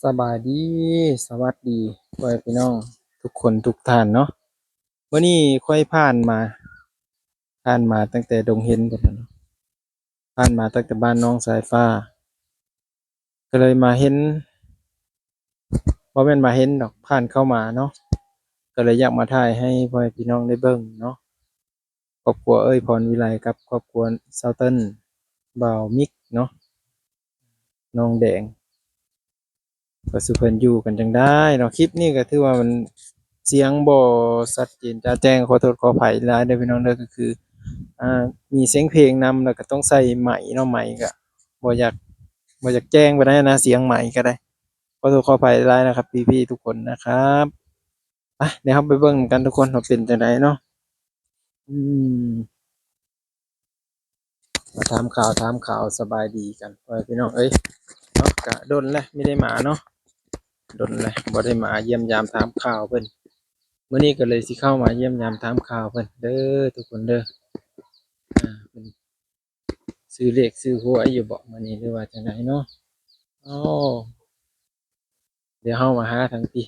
ສະບາຍດີ ສະຫວັດດີ ພໍ່ແມ່ພີ່ນ້ອງທຸກຄົນທຸກທ່ານເນາະ. ມື້ນີ້ຂ້ອຍຜ່ານມາ ຜ່ານມາຕັ້ງແຕ່ດົງເຫັນພຸ້ນນະເນາະ ຜ່ານມາຕັ້ງແຕ່ບ້ານໜອງສາຍຟ້າ ກໍເລີຍມາເຫັນ ບໍ່ແມ່ນມາເຫັນດອກ ຜ່ານເຂົ້າມາເນາະ ກໍເລີຍຢາກມາຖ່າຍໃຫ້ພໍ່ແມ່ພີ່ນ້ອງໄດ້ເບິ່ງເນາະ. ຄອບຄົວເອື້ອຍພອນວິໄລກັບຄອບຄົວສາວເຕີນ ບ່າວມິກເນາະ ນ້ອງແດງ ວ່າສູ່ເພິ່ນຢູ່ກັນຈັ່ງໃດເນາະ. ຄລິບນີ້ກໍຖືວ່າມັນສຽງບໍ່ຊັດເຈນຈະແຈ້ງ ຂໍໂທດຂໍອະໄພຫຼາຍເດີພີ່ນ້ອງເດີ. ກໍຄື ອ່າ ມີສຽງເພງນຳ ແລ້ວກໍຕ້ອງໃສ່ໄມເນາະ ໄມກໍບໍ່ຢາກ ບໍ່ຢາກແຈ້ງປານໃດນະ ສຽງໄມກໍໄດ້ ຂໍໂທດຂໍອະໄພຫຼາຍນະຄັບ ພີ່ໆທຸກຄົນນະຄັບ. ໄປ ດຽວເຮົາໄປເບິ່ງນຳກັນທຸກຄົນວ່າເປັນຈັ່ງໃດເນາະ. ອືມ ມາຖາມຂ່າວ ຖາມຂ່າວສະບາຍດີກັນ ພໍ່ແມ່ພີ່ນ້ອງເອີຍເນາະ. ກະດົນແລ້ວບໍ່ໄດ້ມາເນາະ ດົນແລ້ວບໍ່ໄດ້ມາຢ້ຽມຢາມຖາມຂ່າວເພິ່ນ. ມື້ນີ້ກໍເລີຍຊິເຂົ້າມາຢ້ຽມຢາມຖາມຂ່າວເພິ່ນເດີທຸກຄົນເດີ. ອ່າ ເພິ່ນຊື້ເລກຊື້ຫວຍຢູ່ບໍ່ມື້ນີ້ ຫຼືວ່າຈັ່ງໃດເນາະ? ໂອ້ ດຽວເຮົາມາຫາທາງພີ່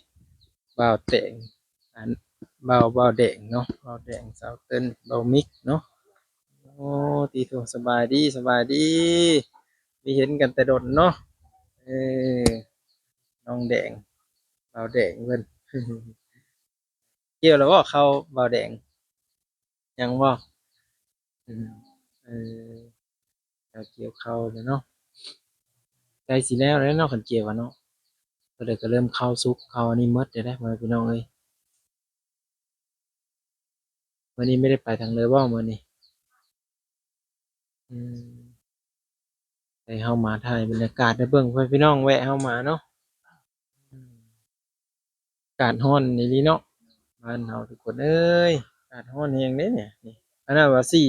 ບ່າວແດງ ອັນ ບ່າວ ບ່າວແດງເນາະ ບ່າວແດງ ສາວເຕີນ ບ່າວມິກເນາະ. ໂອ້ ຕິໂທ ສະບາຍດີ ສະບາຍດີ ບໍ່ເຫັນກັນແຕ່ດົນເນາະ. ເອີ ນ້ອງແດງ ບ່າວແດງເພິ່ນ ກ່ຽວແລ້ວບໍ່ເຂົ້າ ບ່າວແດງ? ຍັງບໍ່? ອືມ ເອີ ເຈົ້າກ່ຽວເຂົ້າແລ້ວເນາະ ໃກ້ຊິແລ້ວແລ້ວເນາະ ຄັນກ່ຽວເນາະ. ເພິ່ນກໍເລີ່ມເຂົ້າສຸກ ເຂົ້າອັນນີ້ໝົດແລ້ວເດ້ ພໍ່ແມ່ພີ່ນ້ອງເອີຍ. ມື້ນີ້ບໍ່ໄດ້ໄປທາງໃດບໍ່ມື້ນີ້? ອືມ ໃຫ້ເຮົາມາຖ່າຍບັນຍາກາດໃຫ້ເບິ່ງ ພໍ່ແມ່ພີ່ນ້ອງແວະເຮົາມາເນາະ. ອືມ ອາກາດຮ້ອນອີ່ຫຼີເນາະ ບ້ານເຮົາທຸກຄົນເອີຍ ອາກາດຮ້ອນແຮງເດ້ນີ້. ນີ້ ອັນນັ້ນວ່າສີ່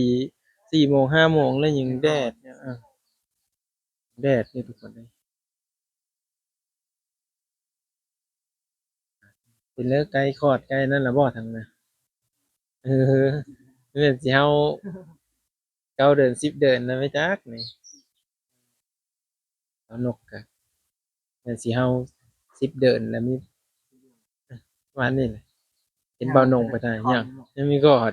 ສີ່ໂມງ ຫ້າໂມງແລ້ວຍັງແດດ ເອີ ແດດຢູ່ທຸກຄົນເອີຍ. ເປັນເລີກໃກ້ຄອດໃກ້ນັ້ນລະບໍ່ທາງນັ້ນ? ເອີ ແມ່ນຊິເຮົາເກົ້າເດືອນ ສິບເດືອນແລ້ວໄປຈັກນີ້. ເອົານົກກະແມ່ນຊິເຮົາສິບເດືອນແລ້ວ ມີປະມານນີ້ແຫຼະ. ເຫັນບ່າວນົງໄປຖ່າຍຍັງ ຍັງມີກອດ.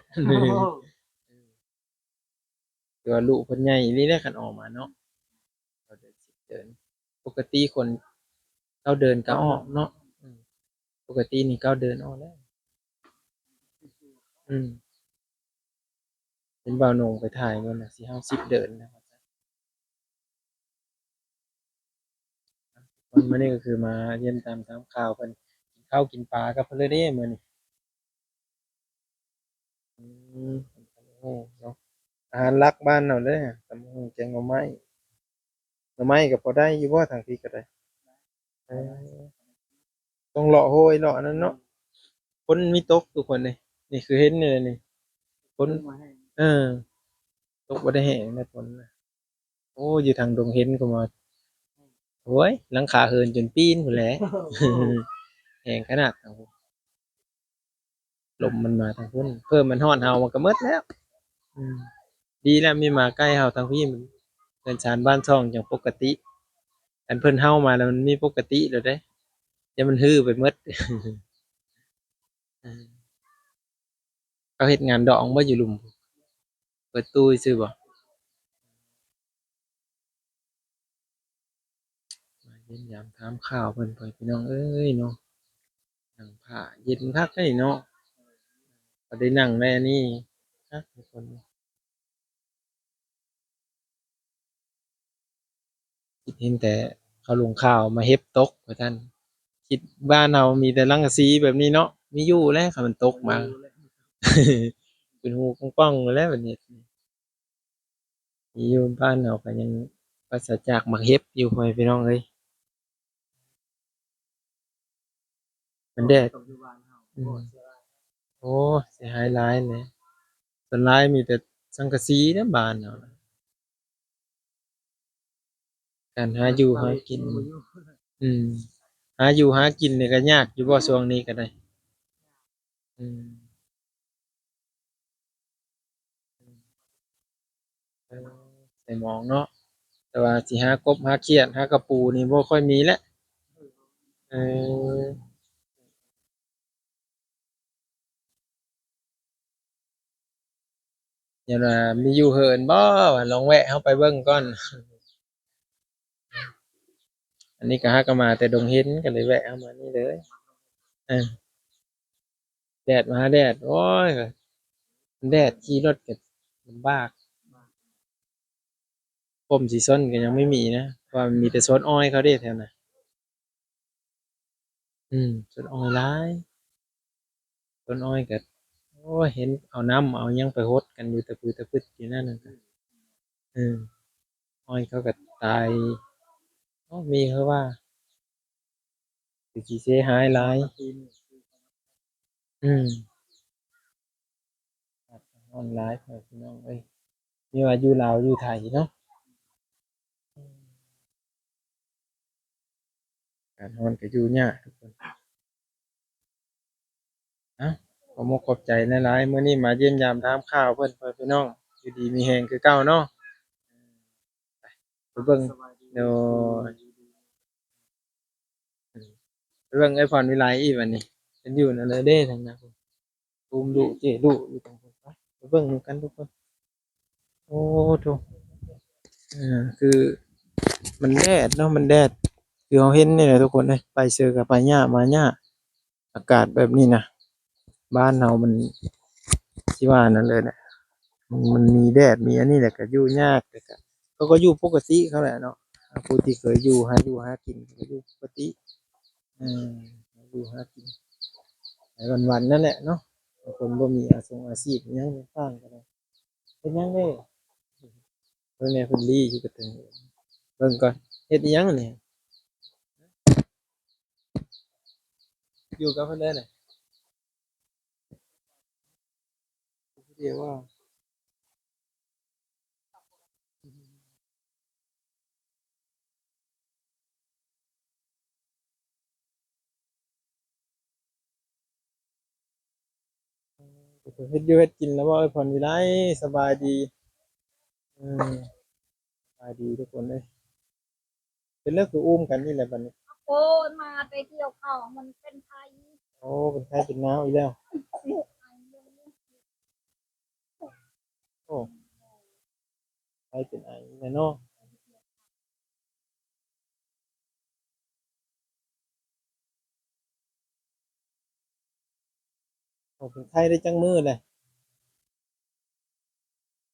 ແຕ່ວ່າລູກເພິ່ນໃຫຍ່ອີ່ຫຼີແຫຼະ ຄັນອອກມາເນາະ ເກົ້າເດືອນ ສິບເດືອນ. ປົກກະຕິຄົນເກົ້າເດືອນກໍອອກເນາະ. ອືມ ປົກກະຕິນີ້ເກົ້າເດືອນອອກແລ້ວ. ອືມ ເຫັນບ່າວນົງໄປຖ່າຍມື້ນະ ຊິເຮົາສິບເດືອນແລ້ວ. ວັນ ມື້ນີ້ກໍຄືມາຢ້ຽມຢາມຖາມຂ່າວເພິ່ນ ກິນເຂົ້າກິນປາກັບເພິ່ນເລີຍເດ້ມື້ນີ້. ອືມ ຕຳບັກຫຸ່ງເນາະ ອາຫານຫຼັກບ້ານເຮົາເດ້ ຕຳບັກຫຸ່ງ ແກງໜໍ່ໄມ້. ໜໍ່ໄມ້ກໍພໍໄດ້ຢູ່ບໍ່ ທາງພີ້ກໍໄດ້? ເອີ ຕ້ອງເລາະໂຮຍເລາະອັນນັ້ນເນາະ. ຝົນມີຕົກທຸກຄົນເອີຍ ນີ້ຄືເຫັນນີ້ແຫຼະນີ້ ຝົນ ເອີ ຕົກບໍ່ໄດ້ແຫ້ງນະຝົນນະ. ໂອ້ ຢູ່ທາງດົງເຫັນກໍມາ ໂອ້ຍ ຫຼັງຄາເຮືອນຈົນປີນພຸ້ນແຫຼະ ແຮງຂະໜາດ. ລົມມັນມາທາງພຸ້ນ ເພີ່ມມັນຮ້ອນເຮົາມັນກໍໝົດແລ້ວ. ອືມ ດີແລ້ວມີມາໃກ້ເຮົາທາງພີ້ ມັນເຮືອນຊານບ້ານຊ່ອງຈັ່ງປົກກະຕິ. ຄັນເພິ່ນເຫົ່າມາແລ້ວມັນມີປົກກະຕິແລ້ວເດ້ ຢ່າມັນຮື້ໄປໝົດ. ເຂົາເຮັດງານດອງບໍ່ຢູ່ລຸ່ມ ເປີດຕູ້ຊື່ບໍ່? ມາຢ້ຽມຢາມຖາມຂ່າວເພິ່ນ ພໍ່ແມ່ພີ່ນ້ອງເອີຍເນາະ. ນັ່ງຜ້າເຢັນຄັກເດ້ເນາະ ກໍໄດ້ນັ່ງໃນອັນນີ້ຄັກທຸກຄົນ. ຄິດເຫັນແຕ່ເຂົາລົງຂ່າວມາເຫັບຕົກວ່າຊັ້ນ. ຄິດບ້ານເຮົາມີແຕ່ສັງກະສີແບບນີ້ເນາະ ມີຢູ່ແຫຼະ ຄັນມັນຕົກມາ ເປັນຮູກວ້າງໆແລ້ວບັດນີ້. ມີຢູ່ ບ້ານເຮົາກໍຍັງປາສະຈາກໝາກເຫັບຢູ່ ພໍ່ແມ່ພີ່ນ້ອງເອີຍ. ມັນແດດ ອືມ ໂອ້ ເສຍຫາຍຫຼາຍແຫຼະ. ສ່ວນຫຼາຍມີແຕ່ສັງກະສີເດ້ບ້ານເຮົານະ. ການຫາຢູ່ຫາກິນ ອືມ ຫາຢູ່ຫາກິນນີ້ກໍຍາກຢູ່ບໍ່ ຊ່ວງນີ້ກໍໄດ້? ອືມ ເອີ ໃສ່ໝອງເນາະ ແຕ່ວ່າຊິຫາກົບຫາຂຽດຫາກະປູນີ້ບໍ່ຄ່ອຍມີແຫຼະ. ເອີ ຢ້ານວ່າມີຢູ່ເຫີນບໍ່ ວ່າລອງແວະເຮົາໄປເບິ່ງກ່ອນ. ອັນນີ້ກໍຫາກໍມາແຕ່ດົງເຫັນ ກໍເລີຍແວະເຂົ້າມານີ້ເລີຍ. ເອີ ແດດມາຫາແດດ ໂອ້ຍ ແດດ ຂີ່ລົດກໍລຳບາກ. ຜົມສີຊົນກໍຍັງບໍ່ມີນະ ເພາະວ່າມັນມີແຕ່ສວນອ້ອຍເຂົາເດ້ແຖວນັ້ນ. ອືມ ສວນອ້ອຍຫຼາຍ ສວນອ້ອຍກໍ ໂອ້ຍ ເຫັນເອົານ້ຳເອົາຫຍັງໄປຫົດກັນຢູ່ຕະປືຕະປຶດຢູ່ນັ້ນນະ. ເອີ ອ້ອຍເຂົາກໍຕາຍ. ໂອ້ ມີຄືວ່າ ຄືຊິເສຍຫາຍຫຼາຍ. ອືມ ອາກາດຮ້ອນຫຼາຍ ພໍ່ແມ່ພີ່ນ້ອງເອີຍ ມີວ່າຢູ່ລາວຢູ່ໄທເນາະ. ອາກາດຮ້ອນກໍຢູ່ຍາກທຸກຄົນ. ເອົ້າ ຂອບມົກຂອບໃຈຫຼາຍໆ ມື້ນີ້ມາຢ້ຽມຢາມຖາມຂ່າວເພິ່ນ ພໍ່ແມ່ພີ່ນ້ອງ ຢູ່ດີມີແຮງຄືເກົ່າເນາະ. ໄປເບິ່ງ ໂດຍ ໄປເບິ່ງເອື້ອຍພອນວິໄລອີກບັດນີ້ ເພິ່ນຢູ່ນັ້ນເລີເດ້ທາງນັ້ນ ອຸ້ມລູກເຈ້ລູກຢູ່ທາງພຸ້ນ. ໄປເບິ່ງນຳກັນທຸກຄົນ. ໂອ້ໂທ້ ເອີ ຄືມັນແດດເນາະ ມັນແດດ ຄືເຮົາເຫັນນີ້ແຫຼະທຸກຄົນເອີຍ ໄປເຊີກໍໄປຍາກມາຍາກ. ອາກາດແບບນີ້ນະ ບ້ານເຮົາມັນ ຊິວ່ານັ້ນເລີຍນະ ມັນ ມັນມີແດດມີອັນນີ້ແຫຼະ ກໍຢູ່ຍາກ ແຕ່ກໍ ເຂົາກໍຢູ່ປົກກະຕິເຂົາແຫຼະເນາະ. ຜູ້ທີ່ເຄີຍຢູ່ ຫາຢູ່ຫາກິນ ເຂົາກໍຢູ່ປົກກະຕິ ເອີ ຫາຢູ່ຫາກິນໄປວັນໆ ນັ້ນແຫຼະເນາະ. ບາງຄົນບໍ່ມີອາຊົງອາຊີບຫຍັງຕ່າງໆ ກໍໄດ້. ເຮັດຫຍັງເດ້? ເບິ່ງແດ່ ເພິ່ນລີ້ຢູ່ກະເຕີງ. ເບິ່ງກ່ອນ ເຮັດອີ່ຫຍັງນີ້? ຢູ່ກັບເພິ່ນເດີນີ້ ຜູ້ດຽວວ່າ ເຮັດຢູ່ເຮັດກິນແລ້ວບໍ່ ເອີຍ ພອນວິໄລ? ສະບາຍດີ ເອີ ສະບາຍດີທຸກຄົນເອີຍ. ເປັນເລື່ອງຄືອຸ້ມກັນນີ້ແຫຼະບັດນີ້. ໂອ້ຍ ມາແຕ່ກ່ຽວເຂົ້າ ມັນເປັນໄຂ້. ໂອ້ ເປັນໄຂ້ເປັນໜາວອີກແລ້ວ. ໂອ້ ໄຂ້ເປັນໄອແລ້ວເນາະ. ໂອ້ ເປັນໄຂ້ໄດ້ຈັກມື້ແລ້ວ?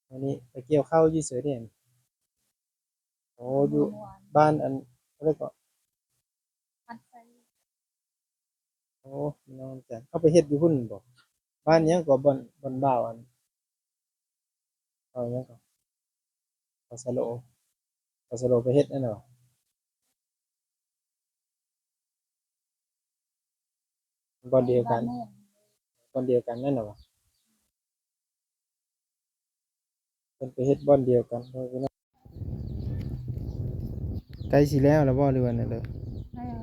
ອັນນີ້ໄປກ່ຽວເຂົ້າຢູ່ໃສເດ້? ໂອ້ ຢູ່ບ້ານອັນ ເຂົາເອີ້ນເກາະ ໂອ້ ນ້ອງຈັນ ເອົາໄປເຮັດຢູ່ພຸ້ນບໍ່? ບ້ານຫຍັງເກາະ ບ່ອນ ບ່ອນບ່າວອັນ ເອົາຫຍັງເກາະ ເຂົາສະໂລ ເຂົາສະໂລໄປເຮັດນັ້ນຫວາ? ບ່ອນດຽວກັນ ບ່ອນດຽວກັນນັ້ນຫວາ? ເພິ່ນໄປເຮັດບ່ອນດຽວກັນ ພໍ່ແມ່ພີ່ນ້ອງ. ໃກ້ຊິແລ້ວແລ້ວບໍ່ ຫຼືວ່າແນວໃດ? ແລ້ວ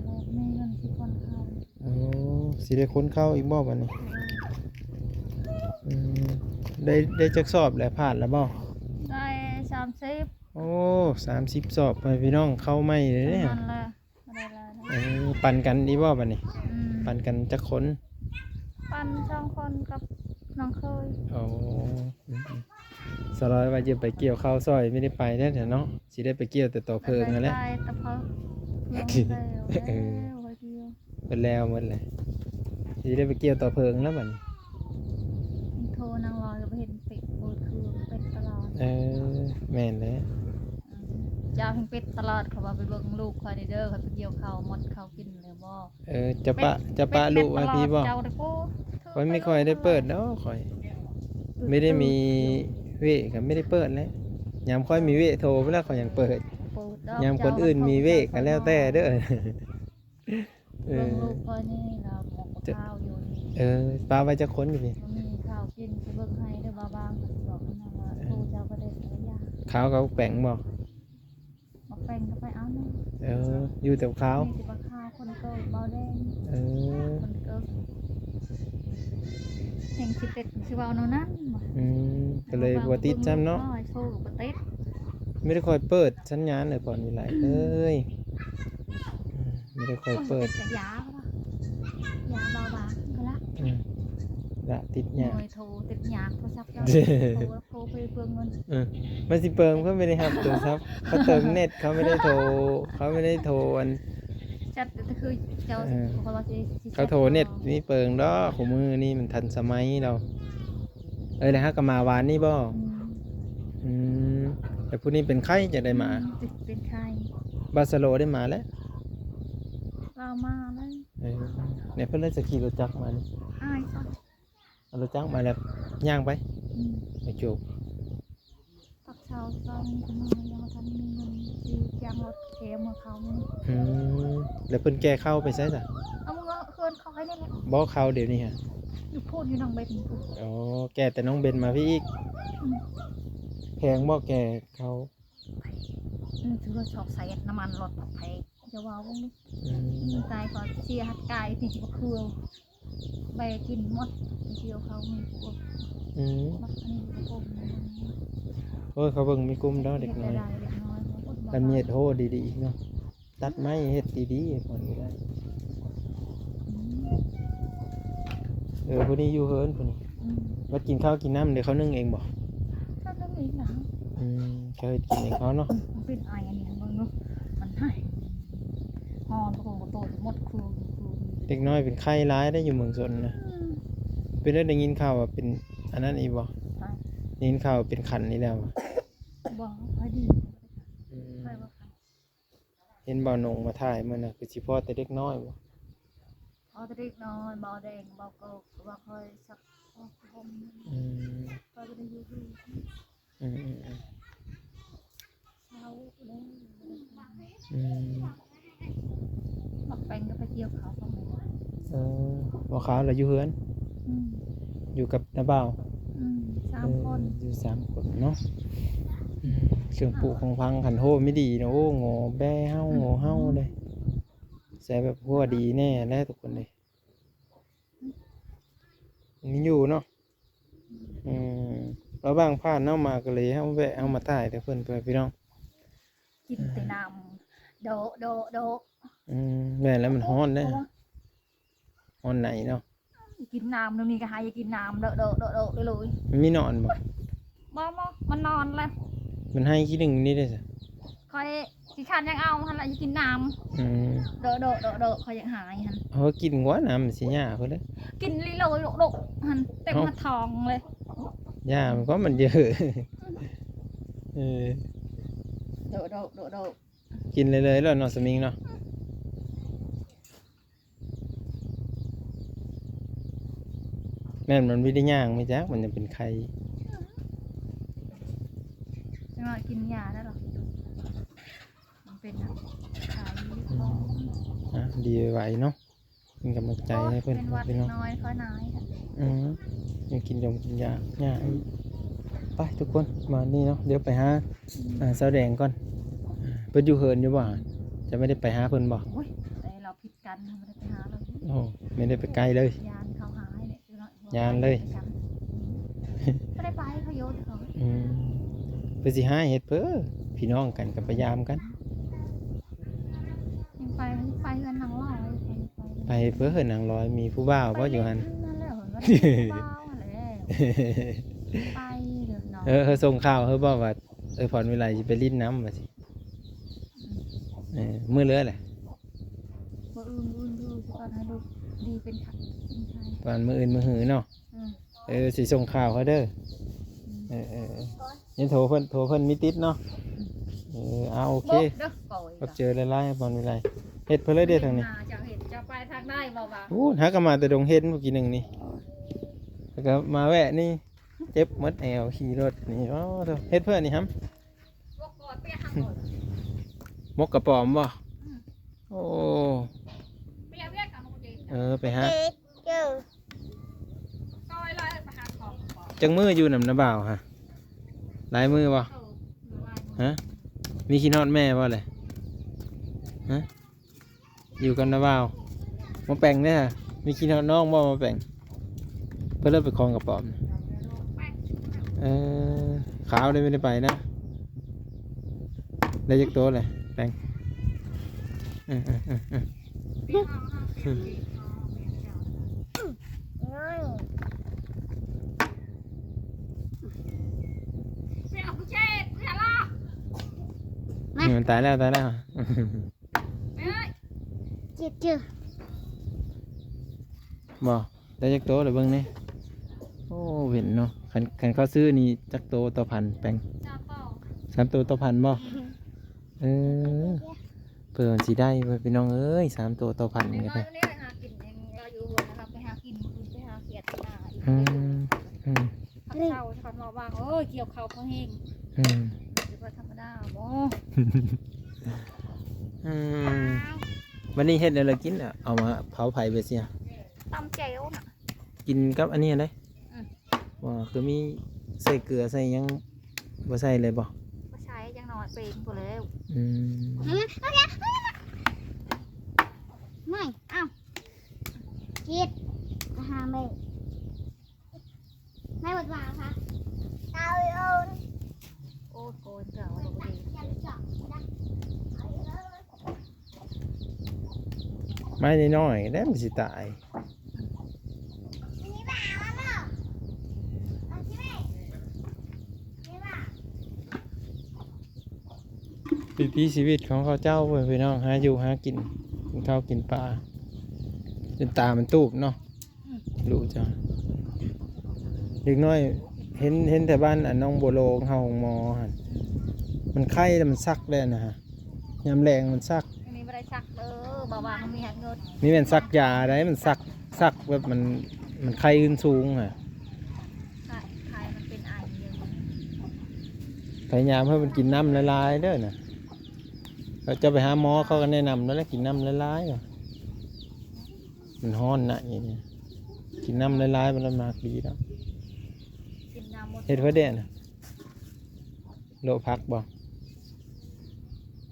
ແລ້ວ ມີເງິນຊິຂົນເຂົ້າ. ໂອ້ ຊິໄດ້ຂົນເຂົ້າອີກບໍ່ບັດນີ້? ໂດຍ. ອືມ ໄດ້ ໄດ້ຈັກສອບແລ້ວ ຜ່ານແລ້ວບໍ່? ໄດ້ສາມສິບ. ໂອ້ ສາມສິບສອບ ພໍ່ແມ່ພີ່ນ້ອງ ເຂົ້າໃໝ່ເດ້. ນັ້ນແຫຼະ. ບໍ່ໄດ້ຫຼາຍດອກ. ເອີ ປັນກັນອີກບໍ່ບັດນີ້? ອືມ ປັນກັນຈັກຄົນ? ປັນສອງຄົນກັບນ້ອງເຂີຍ. ໂອ້ ອືມໆ ສາວລອຍວ່າຈະໄປກ່ຽວເຂົ້າຊ່ອຍ ໄມ່ໄດ້ໄປແລ້ວເນາະ ຊິໄດ້ໄປກ່ຽວແຕ່ຕໍເຜິ້ງຫັ້ນແຫຼະ. ໄປແຕ່ຕໍເຜິ້ງ. ເອີ ເບິດແລ້ວ ເບິດແລ້ວ ຊິໄດ້ໄປກ່ຽວຕໍເຜິ້ງແລ້ວບັດນີ້. ໂທນາງລອຍກໍບໍ່ເຫັນຕິດ ເປີດຄືເປັນຕະຫຼອດ. ເອີ ແມ່ນແຫຼະ. ເຈົ້າແຮ່ງປິດຕະຫຼອດ ເຂົາວ່າໄປເບິ່ງລູກຂ້ອຍແດ່ເດີ ຂ້ອຍໄປກ່ຽວເຂົ້າ ໝົດເຂົາກິນແລ້ວບໍ່? ເອີ ຈະປະ ຈະປະລູກໄວ້ພີ້ບໍ່? ຂ້ອຍບໍ່ຄ່ອຍໄດ້ເປີດດອກ ຂ້ອຍ ໄມ່ໄດ້ມີເວກກໍໄມ່ໄດ້ເປີດແຫຼະ. ຍາມຂ້ອຍມີເວກໂທພຸ້ນລະ ຂ້ອຍຍັງເປີດ. ຍາມຄົນອື່ນມີເວກກໍແລ້ວແຕ່ເດີ. ເອີ ເບິ່ງລູກຂ້ອຍນີ້ລາວໝົກບັກພ້າວຢູ່ນີ້. ເອີ ປະໄວ້ຈັກຄົນຢູ່ພີ້? ບໍ່ມີຂ້າວກິນ ຊິເບິ່ງໃຫ້ເດີ ບ່າວບາງ ເພິ່ນຊິບອກນຳວ່າ ເອີ ໂທເຈົ້າກໍໄດ້ໄປຢາ. ຂ້າວກັບແປ້ງບໍ່? ບັກແປ້ງກໍໄປເອົານຳ. ເອີ ຢູ່ແຕ່ຂ້າວ ມີແຕ່ບັກຂາວ ຄົນເກີບ ເບົາແດງ. ເອີ ຄົນເກີບ ແຮ່ງຊິເຕັດ ຊິເວົ້າແນວນັ້ນ. ອືມ ກໍເລີຍບໍ່ຕິດຊ້ຳເນາະ. ໂທກໍບໍ່ຕິດ ໄມ່ໄດ້ຄ່ອຍເປີດສັນຍານເອີຍ ພອນວິໄລເອີຍ. ບໍ່ໄດ້ຄ່ອຍເປີດ ໂອ້ຍ ເປັນກະຢາວະ ຢາເບົາບາງກະລະ ອືມ ລະຕິດຍາກ ໂດຍ ໂທຕິດຍາກ ໂທລະສັບເຈົ້າ ໂທ ໂທໄປເບິ່ງເງິນ ເອີ ມັນຊິເປີງເພິ່ນບໍ່ໄດ້ຮັບໂທລະສັບ ເຂົາເຕີມເນັດ ເຂົາບໍ່ໄດ້ໂທ ເຂົາບໍ່ໄດ້ໂທອັນ ຈັດ ຄືເຈົ້າ ເອີ ເຂົາວ່າຊິ ຊິ ເຂົາໂທເນັດມີເປີງດອກ ຄູ່ມື້ນີ້ມັນທັນສະໄໝແລ້ວ. ເອີ ແລ້ວເຮົາກໍມາວານນີ້ບໍ່? ອືມ ອືມ ແລ້ວຜູ້ນີ້ເປັນໄຂ້ຈັ່ງໄດ້ມາ? ອືມ ເປັນໄຂ້ ບາສະໂລໄດ້ມາແລ້ວ? ລາວມາແລ້ວ ເອີ ແລ້ວເພິ່ນເລີຍຈະຂີ່ລົດຈັກມານີ້? ອ້າຍ ເອົາລົດຈັກມາແລ້ວຍ່າງໄປ? ອືມ ໄປໂຈກ ປັກເຊົາຕອນນີ້ກໍມາ ຍັງບໍ່ທັນມີເງິນຊື້ຈ້າງລົດແກ່ເມືອເຂົາມື້ນີ້ ອືມ ແລ້ວເພິ່ນແກ່ເຂົາໄປໃສຊະ? ເອົາເມືອເຮືອນຂ້ອຍນີ້ແຫຼະ ບໍ່ເຂົາດຽວນີ້ຫະ? ຢູ່ພຸ້ນ ຢູ່ໜອງເບັນພຸ້ນ ອໍ ແກ່ແຕ່ໜອງເບັນມາພີ້ອີກ ອືມ ແພງບໍ່ແກ່ເຂົາ? ອືມ ຖືວ່າຊອກໃສ່ນ້ຳມັນລົດແພງ ຢ່າເວົ້າເບິ່ງດູ ອືມ ຕາຍກໍເສຍຫັດກາຍຕິ ບໍ່ຄື ແບກິນໝົດ ໄປທ່ຽວເຂົາມີພວກ ອືມ ບັກອັນນີ້ກໍຄົງ ໂອ້ຍ ເຂົາເບິ່ງມີກຸ່ມດອກເດັກນ້ອຍ ເຮັດໄດ້ເດັກນ້ອຍ ຄັນມີເຮັດໂຮດດີໆອີກເນາະ ຕັດໄມ້ເຮັດດີໆ ຜ່ອນນີ້ໄດ້ ອືມ ເອີ ຜູ້ນີ້ຢູ່ເຮືອນຜູ້ນີ້ ອືມ ບັດກິນເຂົ້າກິນນ້ຳເດ ເຂົາໜຶ້ງເອງບໍ່? ເຂົາໜຶ້ງເອງນະ ອືມ ເຂົາເຮັດກິນເອງເຂົາເນາະ ອືມ ມັນເປັນໄອອັນນີ້ເບິ່ງດູ ມັນໄອ ຮອນປະໂຕງປະໂຕໝົດຄື ຄື ເດັກນ້ອຍເປັນໄຂ້ຫຼາຍເດ້ຢູ່ເມືອງຊົນນະ ອືມ ເປັນໄດ້ ໄດ້ຍິນຂ່າວວ່າເປັນອັນນັ້ນອີກບໍ່? ໄປ ໄດ້ຍິນຂ່າວວ່າເປັນຄັນນີ້ແລ້ວ ບໍ່ຄ່ອຍດີ ອືມ ໄປບໍ່ຄັນ ເຫັນບ່າວໜົງມາຖ່າຍມື້ນະ ຄືຊິພໍ້ແຕ່ເດັກນ້ອຍບໍ່? ພໍ້ແຕ່ເດັກນ້ອຍ ບ່າວແດງ ບ່າວເກີກ ບ່າວຄອຍສັກ ອືມ ຂ້ອຍບໍ່ໄດ້ຢູ່ ອືມ ອືມ ອືມ ເຊົາແລ້ວ ອືມ ບັກແປງກໍໄປກ່ຽວເຂົ້າກັບໝູ່ ເອີ ບໍ່ຂາວລະຢູ່ເຮືອນ ອືມ ຢູ່ກັບນ້າບ່າວ ອືມ ສາມຄົນ ເອີ ຢູ່ສາມຄົນເນາະ ອືມ ເຄື່ອງປູຂອງພັງ ຄັນໂຮດມີດີນະ ໂອ້ ງໍແບ້ເຫົ່າ ອືມ ງໍເຫົ່າເດ້ ໃສ່ແບບຫົວດີແນ່ແຫຼະທຸກຄົນເດ້ ມີຢູ່ເນາະ ອືມ ລະຫວ່າງຜ່ານເຮົາມາກໍເລີຍ ເຮົາແວະ ເຮົາມາຖ່າຍແຕ່ເພິ່ນ ພີ່ນ້ອງ ກິນແຕ່ນ້ຳ ໂດະ ໂດະ ໂດະ ອືມ ແມ່ນແລ້ວ ມັນຮ້ອນເດ້ ຮ້ອນໃນເນາະ ກິນນ້ຳ ດຽວນີ້ກໍຫາຢາກກິນນ້ຳ ໂດະ ໂດະ ໂດະ ໂດະ ເລີຍ ມັນມີນອນບໍ່? ບໍ່ ບໍ່ ມັນນອນແລ້ວ ມັນໄຫ້ຂີ້ໜຶ່ງນີ້ເດ້ຊະ ຂ້ອຍຂີ້ຄ້ານຢາກເອົາຫັ້ນລະ ຢາກກິນນ້ຳ ອືມ ໂດະ ໂດະ ໂດະ ໂດະ ຂ້ອຍຢາກຫາຍຫັ້ນ ເອົາກິນກວ່ານ້ຳຊິຫຍ້າເພິ່ນເດ້ ກິນລີໂລໂດະ ໂດະ ຫັ້ນເຕັມ ເອົ້າ ຮອດທ້ອງເລີຍ ຢ່າມັນກໍມັນເຢີ ເອີ ໂດະ ໂດະ ໂດະ ໂດະ ກິນເລື້ອຍໆແລ້ວເນາະ ສະມິງເນາະ ແມ່ນມັນບໍ່ໄດ້ຍ່າງ ແມ່ນຈັກມັນຍັງເປັນໄຂ້ ຈັ່ງວ່າກິນຢາໄດ້ລະ ມັນເປັນໄຂ້ ອືມ ອ່ະ ດີໄວໆເນາະ ເປັນກຳລັງໃຈໃຫ້ເພິ່ນ ເປັນຫວັດ ພີ່ນ້ອງ ເດັກນ້ອຍຂ້ອຍນາຍ ອືມ ຍັງກິນຢາ ຢາ ຢາ ໄປທຸກຄົນ ປະມານນີ້ເນາະ ດຽວໄປຫາ ອືມ ອ່າ ສາວແດງກ່ອນ ເພິ່ນຢູ່ເຮືອນຢູ່ບໍ່? ຈະໄມ່ໄດ້ໄປຫາເພິ່ນບໍ່? ໂອ້ຍ ແຕ່ລາວຜິດ ກັນ ບໍ່ໄດ້ໄປຫາລາວ ໂອ້ ແມ່ນໄດ້ໄປໄກເລີຍ ຢ້ານເຂົາຫາຍເດ້ ຢ້ານເລີຍ ບໍ່ໄດ້ໄປ ເຂົາໂຍນເຂົາ ອືມ ເພິ່ນຊິຫາຍເຮັດເພີ້ ພີ່ນ້ອງກັນກໍໄປຢາມກັນ ຍັງໄປ ໄປເຮືອນນາງລອຍ ໄປ ໄປເພີ້ເຮືອນນາງລອຍ ມີຜູ້ບ່າວບໍ່ຢູ່ຫັ້ນ ນັ້ນແຫຼະ ເພິ່ນວ່າຜູ້ບ່າວຫັ້ນແຫຼະ ໄປເດີເນາະ ເອີ ເອີ ສົ່ງຂ່າວເຮີບໍ່ວ່າ ເອີ ພອນວິໄລຊິໄປຫຼິ້ນນຳວ່າຊິ ອືມ ເອີ ມື້ເລີແຫຼະ ມື້ອື່ນ ມື້ອື່ນ ຄືຊິກ່ອນໃຫ້ລູກດີເປັນໄຂ້ ເປັນໄຂ້ ປານມື້ອື່ນມື້ຮືເນາະ ອືມ ເອີ ຊິສົ່ງຂ່າວເຮົາເດີ ອືມ ເອີ ເອີ ເອີ ຍັງໂທເພິ່ນ ໂທເພິ່ນມີຕິດເນາະ ອືມ ເອີ ເອົາ ໂອເຄ ເດີ ຂອບໃຈຫຼາຍໆ ພອນວິໄລ ເຮັດເພິ່ນເລີຍເດ້ທາງນີ້ ເຈົ້າເຮັດ ເຈົ້າໄປທາງໃດບໍ່ວ່າ ໂອ້ ຫາກໍມາແຕ່ດົງເຫັນມື້ກີ້ໜຶ່ງນີ້ ແລ້ວກໍມາແວະນີ້ ເຈັບໝົດແອວ ຂີ່ລົດນີ້ ໂອ້ ເຮັດເພື່ອນີ້ຫຳ ໝົກກະປອມບໍ່? ອືມ ໂອ້ ເອີ ໄປຫາ ເອີ ໄປຫາຂອງ ຈັກມື້ຢູ່ນຳນ້າບ່າວຫະ? ຫຼາຍມື້ບໍ່? ເອີ ຫຼາຍມື້ ຮະ? ມີຄິດຮອດແມ່ບໍ່ແຫຼະ? ຮະ? ຢູ່ກັບນ້າບ່າວ ໝໍແປງເດ້ຫະ ມີຄິດຮອດນ້ອງບໍ່ໝໍແປງ? ເພິ່ນເລີຍໄປຄອງກະປອມ ເອີ ຂາວໄດ້ ບໍ່ໄດ້ໄປນະ ໄດ້ຈັກໂຕແຫຼະແປງ? ເອີ ເອີ ເອີ ເອີ ນີ້ມັນຕາຍແລ້ວ ຕາຍແລ້ວ ເຈັບເຈີ ບໍ່ ໄດ້ຈັກໂຕລະເບິ່ງນີ້. ໂອ້ ເຫັນເນາະ ຄັນ ຄັນເຂົາຊື້ນີ້ຈັກໂຕຕໍ່ພັນແປງ? ສາມໂຕ ສາມໂຕຕໍ່ພັນບໍ່? ເອີ ເພື່ອມັນຊິໄດ້ ພີ່ນ້ອງເອີຍ ສາມໂຕຕໍ່ພັນກໍໄດ້. ຫາກິນເອງ ລາວຢູ່ເຮືອນນະ ໄປຫາກິນ ໄປຫາຂຽດນາອີກ. ອືມ ອືມ ເຂົາເຈົ້າເຂົາມາວ່າ ໂອ້ຍ ກ່ຽວເຂົ້າພໍແຮງ. ອືມ ຖືວ່າທຳມະດາບໍ່? ອືມ ບັດນີ້ເຮັດແນວໃດກິນນະ? ເອົາມາເຜົາໄຟໄປເສຍ ຕຳແຈ່ວນະ ກິນກັບອັນນີ້ໄດ໋. ອືມ ບໍ່ ຄືມີໃສ່ເກືອໃສ່ຫຍັງ ບໍ່ໃສ່ເລີຍບໍ່? ບໍ່ໃສ່ ຢ່າງໜ້ອຍເປັນພໍແລ້ວ. ອືມ ໄມ້ ອ້າວ ເຈັດ ອາຫານໄມ້ ໄມ້ຫວານໆ ຄ່ະ ເຕົ້າໂອນ ໂອນໂກນເຈົ້າ ໄມ້ນ້ອຍໆ ແລ້ວມັນຊິຕາຍ. ວິຖີຊີວິດຂອງເຂົາເຈົ້າເວີ້ຍ ພີ່ນ້ອງ ຫາຢູ່ຫາກິນ ກິນເຂົ້າກິນປາ ຈົນຕາມັນຕູບເນາະ. ອືມ ລູກເຈົ້າ ເດັກນ້ອຍ ເຫັນ ເຫັນແຕ່ບ້ານອັນໜອງບົວໂລງ ເຮົາໂຮງໝໍຫັ້ນ ມັນໄຂ້ແລ້ວມັນສັກແລ້ວນະ ຍາມແລງມັນສັກ. ອັນນີ້ບໍ່ໄດ້ສັກເດີ ບໍ່ວ່າມັນມີເງິນ ນີ້ແມ່ນສັກຢາໃດ໋ ມັນສັກ ສັກແບບມັນ ມັນໄຂ້ຂຶ້ນສູງຫັ້ນ. ໄຂ້ ໄຂ້ມັນເປັນໄອຢູ່ ພະຍາຍາມໃຫ້ມັນກິນນ້ຳຫຼາຍໆເດີນະ. ເຂົາເຈົ້າໄປຫາໝໍ ເຂົາກໍແນະນຳແລ້ວແຫຼະ ກິນນ້ຳຫຼາຍໆ ວ່າ ມັນຮ້ອນນະ ກິນນ້ຳຫຼາຍໆ ມັນລະມັກດີດອກ. ກິນນ້ຳໝົດ ເຮັດເພື່ອແດດນະ ໂລະຜັກບໍ່?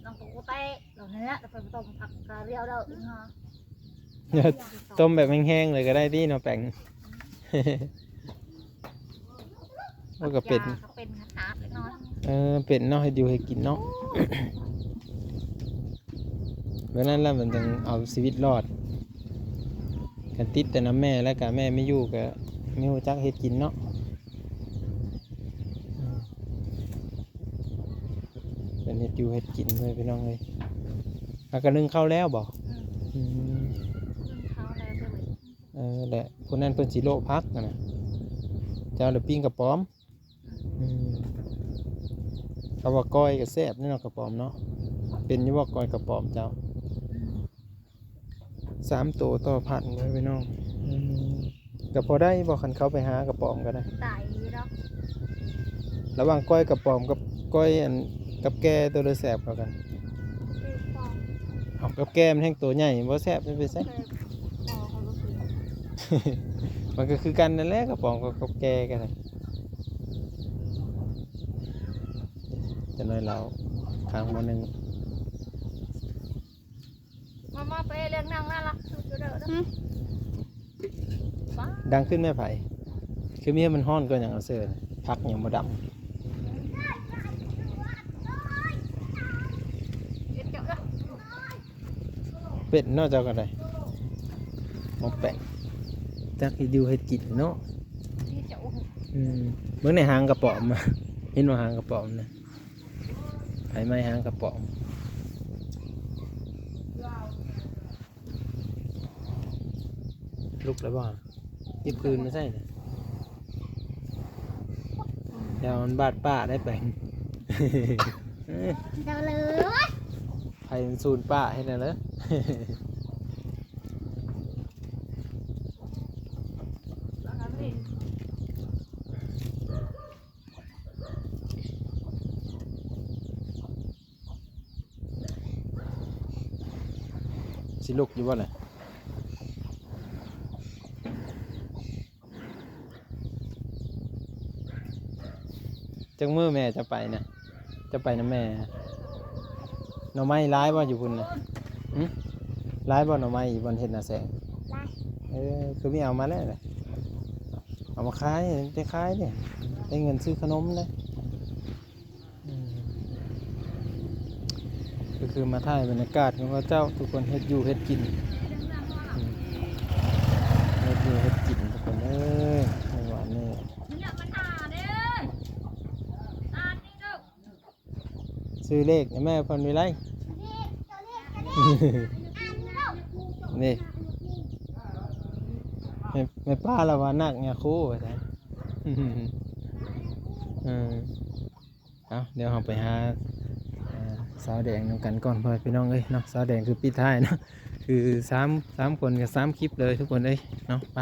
ນ້ອງກໍແຕະ ແລ້ວເນີ້ຍ ແລ້ວໄປຕົ້ມຜັກກະລຽວເດີ. ຕົ້ມແບບແຫ້ງໆເລີຍກໍໄດ້ຕິເນາະແປງ. ມັນກໍເປັນ ຢາກໍເປັນຂາດເລັກນ້ອຍ. ເອີ ເປັນເນາະ ເຮັດຢູ່ເຮັດກິນເນາະ. ແບບນັ້ນລະມັນຈັ່ງເອົາຊີວິດລອດ. ຄັນຕິດແຕ່ນຳແມ່ ແລ້ວກະແມ່ໄມ່ຢູ່ ກະໄມ່ຮູ້ຈັກເຮັດກິນເນາະ. ເພິ່ນເຮັດຢູ່ເຮັດກິນເລີຍ ພີ່ນ້ອງເອີຍ. ຫາກະໜຶ້ງເຂົ້າແລ້ວບໍ່? ອືມ ອືມ ໜຶ້ງເຂົ້າແລ້ວເດີ. ເອີ ແຫຼະ ຜູ້ນັ້ນເພິ່ນຊິໂລະຜັກຫັ້ນນະ ເຈົ້າລະປີ້ງກະປອມ. ອືມ ອືມ ເຂົາວ່າກ້ອຍກໍແຊບເນາະ ກະປອມເນາະ. ເປັນຢູ່ບໍ່ ກ້ອຍກະປອມເຈົ້າ? ອືມ ສາມໂຕຕໍ່ພັນເດີພີ່ນ້ອງ. ອືມ ກໍພໍໄດ້ບໍ່ ຄັນເຂົາໄປຫາກະປອມກໍໄດ້ ຕາຍດອກ. ລະຫວ່າງກ້ອຍກະປອມກັບກ້ອຍອັນ ກັບແກ່ ໂຕໃດແຊບກວ່າກັນ? ເອົາ ກັບແກ່ມັນແຮ່ງໂຕໃຫຍ່ ບໍ່ແຊບ ໄປໃສ? ມັນກໍຄືກັນນັ້ນແຫຼະ ກະປອມກັບ ກັບແກ່ກໍໄດ້. ຈັກໜ້ອຍລາວຄ້າງໝໍ້ໜຶ່ງ. ມາ ມາ ໄປເລື່ອງນັ່ງນັ້ນລະ ຄືຢູ່ເດີ. ຫຶ ດັງຂຶ້ນແມ່ໃຜ? ຄືມີໃຫ້ມັນຮ້ອນກໍຍັງເອົາເສີ ຜັກຍັງບໍ່ດຳ. ເປັນເນາະເຈົ້າກໍໄດ້ ໝໍ້ແປງ ຈັກເຮັດຢູ່ເຮັດກິນເນາະ. ອືມ ເບິ່ງໃນຫາງກະປອມ ເຫັນບໍ່ຫາງກະປອມນະ? ໄຟໄໝ້ຫາງກະປອມ. ລຸກແລ້ວບໍ່? ເກັບຄືນມາໃສ່ນະ. ແລ້ວມັນບາດປາກໄດ້ແປງ. ເຈົ້າເລີຍ ໄຟມັນສູນປາກເຮັດແນວເລີຍ. ຊິລຸກຢູ່ບໍ່ລະ? ຈັກມື້ແມ່ຈະໄປນະ? ຈະໄປນຳແມ່. ໜໍ່ໄມ້ຫຼາຍບໍ່ຢູ່ພຸ້ນນະ? ຫຶ? ຫຼາຍບໍ່ໜໍ່ໄມ້ຢູ່ບ່ອນເຮັດນາແສງ? ຫຼາຍ. ເອີ ຄືມີເອົາມາແລ້ວນະ? ເອົາມາຂາຍ ໄດ້ຂາຍເດ້ ໄດ້ເງິນຊື້ຂະໜົມເດ້. ອືມ ຄື ຄືມາຖ່າຍບັນຍາກາດຂອງເຂົາເຈົ້າ ທຸກຄົນເຮັດຢູ່ເຮັດກິນ ອືມ ເຮັດຢູ່ເຮັດກິນ ທຸກຄົນເອີຍ ໃນວັນນີ້ ຊື້ເລກໃຫ້ແມ່ເພິ່ນວິໄລ ນີ້ ແມ່ ແມ່ປ້າລາວວ່ານັກຍາຄູວ່າຊັ້ນ ເອີ ເອົາ ດຽວເຮົາໄປຫາ ເອີ ສາວແດງນຳກັນກ່ອນ ພໍ່ແມ່ພີ່ນ້ອງເອີຍເນາະ ສາວແດງຄືປິດທ້າຍເນາະ ຄືສາມ ສາມຄົນກໍສາມຄລິບເລີຍ ທຸກຄົນເອີຍເນາະ ໄປ.